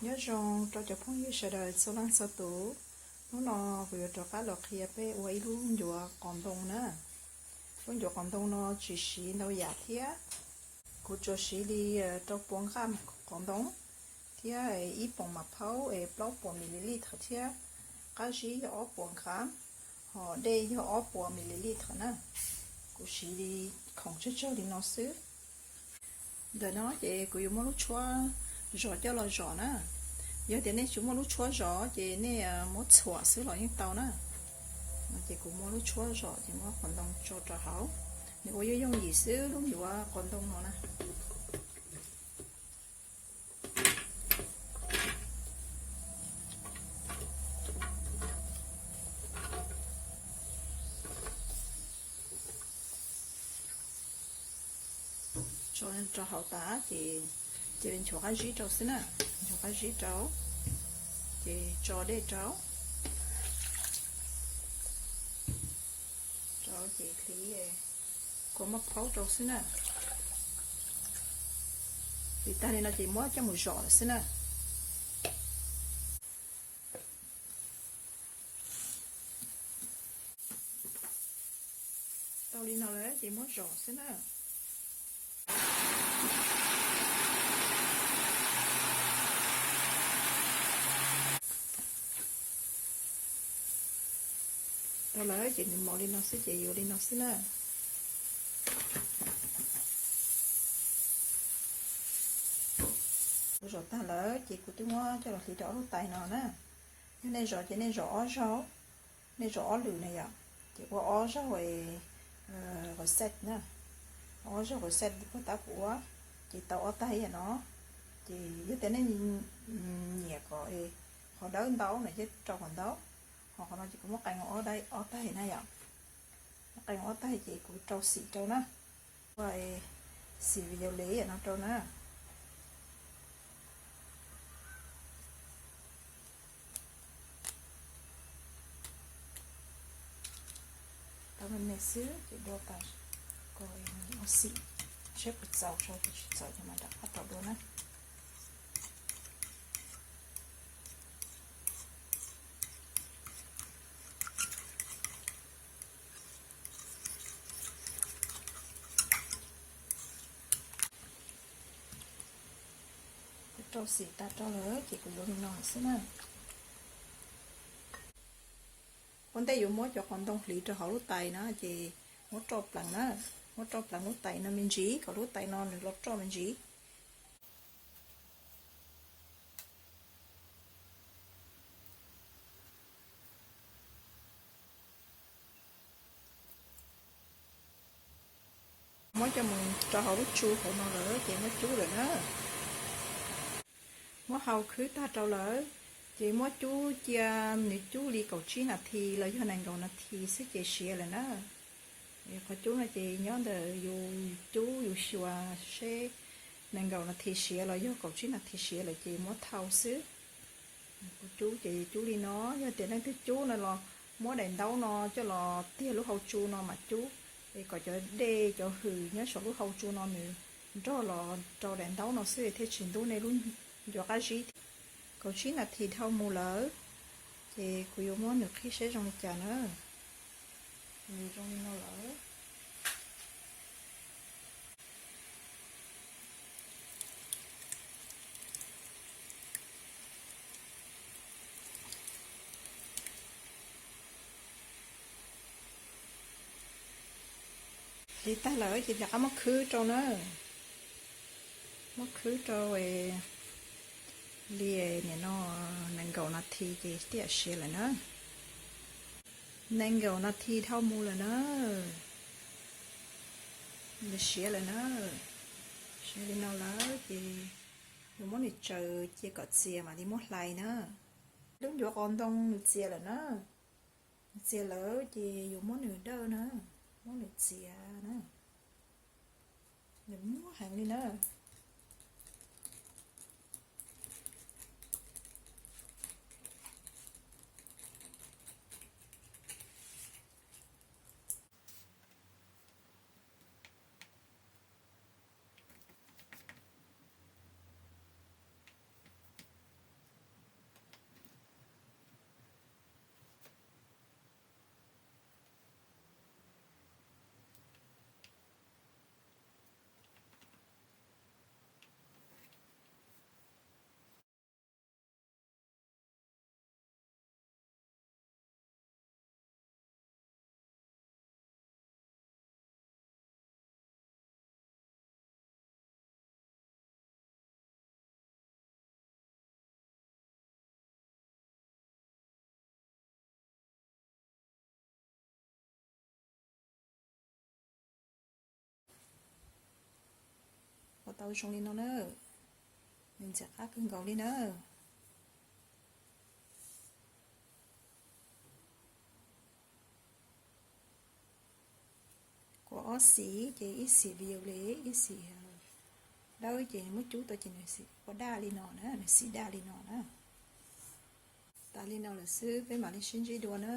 Nyob zoo rau cov phooj ywg sawv daws txhua leej txhua tus. Hnub no kuv yuav rov qab los qhia peb ua ib lub ncuav qos ntoo na. Lub ncuav qos ntoo no tsis siv ntau yam thiab. Kuv tsuas siv li rau puas nqaj qos ntoo thiab ib poom mas phaub es plaub puas mililitr thiab. Qab zib yog ob puas nqaj, ho dej yog ob puas mililitr na. Kuv siv li khoom tsawg tsawg li no xwb. Ntawm no ces kuv yuav muab lub tshuab zom coj los zom na. Yog tias nej tsis muaj lub tshuab zom ces nej muab txhuam xwb los yeej tau na. Ces kuv muab lub tshuab zom ces muab qos ntoo tso rau hauv. Nws ua yooj yooj yim xwb lub ncuav qos ntoo no na. Tso rau hauv tas ces cia li nchuav qab zib rau xwb na. Nchuav qab zib rau, ces tso dej rau, rau ces hliv kua maj phaub rau xwb na. Hliv tag li no ces muab coj mus zom lawm xwb na. Tau li no lawm ces muab zom xwb na. Tau lawm ces nws mos li no xwb ces yuav li no xwb na. Kuv zom tag lawm ces kuv twb muab coj los hliv rau ob lub tais no na. Yog nej zom ces nej zom ob zaug, nej zom ob lwm na yom, ces ua ob zaug qhov xej na, ob zaug qhov xej puag ta kuv ua, ces tau ob taig no. Ces yog tias nej nyiam kom qhov dawb ntau no ces rau qhov ntau, ho qhov no ces kuv muab qee ob taig na yom. Muab qee ob taig ces kuv rau xim rau na. Ua xim video li no rau na. Tau me me xwb ces dua tas kom ua xim, saib puas txaus, tsis txaus ces mam rov qab tau dua na. Kuv rau xim tas rau lawm ces kuv yuav li no xwb na. Ua ntej yuav muab cov qos ntoo hliv rau hauv lub tais na ces muab roj pleev na, muab roj pleev lub tais no me ntsis kom lub tais no nws los roj me ntsis. Muab coj mus rau hauv lub tsu hauv no lawm ces muab cub lawm na. Muab hau khwb tag rau lawm ces muab cub cia nws cub li kaum tsib nas this los yog nees nkaum nas this xwb ces siav lawm na. Qhov cub no ces nyob ntawm yus cub yus xyuas seb nees nkaum nas this siav los yog kaum tsib nas this siav lawm ces muab thau xwb. Kuv cub ces cub li no, yog tias leej twg cub no los muab daim ntaub no coj los tiag lub hau tsu no mam cub, es kom cov dej cov hws nyob saum lub hau tsu no nws nrog los rau daim ntaub no xwb thiaj tsis ntub nej lub ncuav qab zib. Kaum tsib nas this dhau mus lawm, ces kuv yuav muab nws qhib saib zoo li cas na. Nws zoo li no lawm. Hliv tag lawm ces rov qab muab khwb rau na. Muab khwb rau li nim no nees nkaum nas this ces thiaj siav lawm na. Nees nkaum nas this dhau mus lawm na. Nws siav lawm na. Siav li no lawm ces yuav muab nws tsaws cia kom txias mam li muab hlais na. Lub ncuav qos ntoo nws txias lawm na. Nws txias lawm ces yuav muab nws dawj na, muab nws txiav na. Nws muab heev li na. Tau zoo li no na, nws ntxim qab kawg nkaus li na. Kuv ob xim ces ib xim violet, ib xim dawb ces muab cub tau ces nws xim ua daj li no na, nws xim daj li no na. Tas li no lawm xwb peb mam li sib ntsib dua na.